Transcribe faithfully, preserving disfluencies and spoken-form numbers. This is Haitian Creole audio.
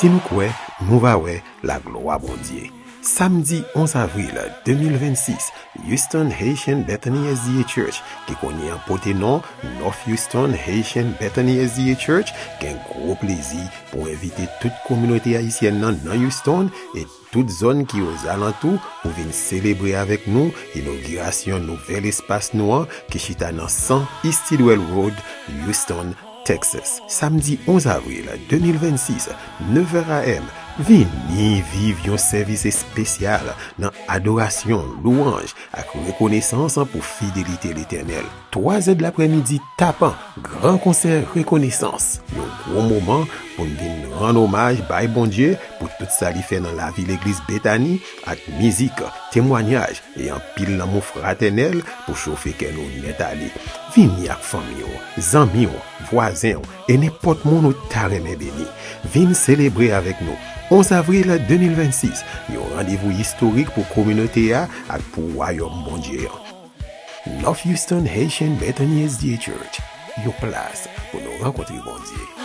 Si nou kwè, nou va wè laglwa Bondye. Samdi onz avril de mil vennsis, Houston Haitian Bethany S D A Church, ki kounye an pote non North Houston Haitian Bethany S D A Church, gen gwo plezi pou envite tout kominote ayisyèn nan nan Houston e tout zòn ki ozalantou pou vin selebre avèk nou inogirasyon nouvèl espas nou an ki chita nan san East Tidwell Road, Houston, Texas. Samdi onz avril de mil vennsis, nevè a m, vini viv yon sèvis espesyal nan adorasyon, lwanj ak rekonesans pou fidelite Letènèl. Twazè de laprèmidi tapan, gran konsè rekonesans. Yon gwo moman pou n vin rann omaj bay Bondye pou tout sa li fè nan lavi legliz Betani ak mizik, temwanyaj e anpil lanmou fratènèl pou chofe kè nou nèt ale. Vini ak fanmi w, zanmi w, vwazen w e nenpòt moun ou ta renmen beni. Vin selebre avèk nou onz avril de mil vennsis, yon randevou istorik pou kominote a ak pou wayòm Bondye an. North Houston Haitian Bethany S D A Church, yon plas pou nou rankontre Bondye.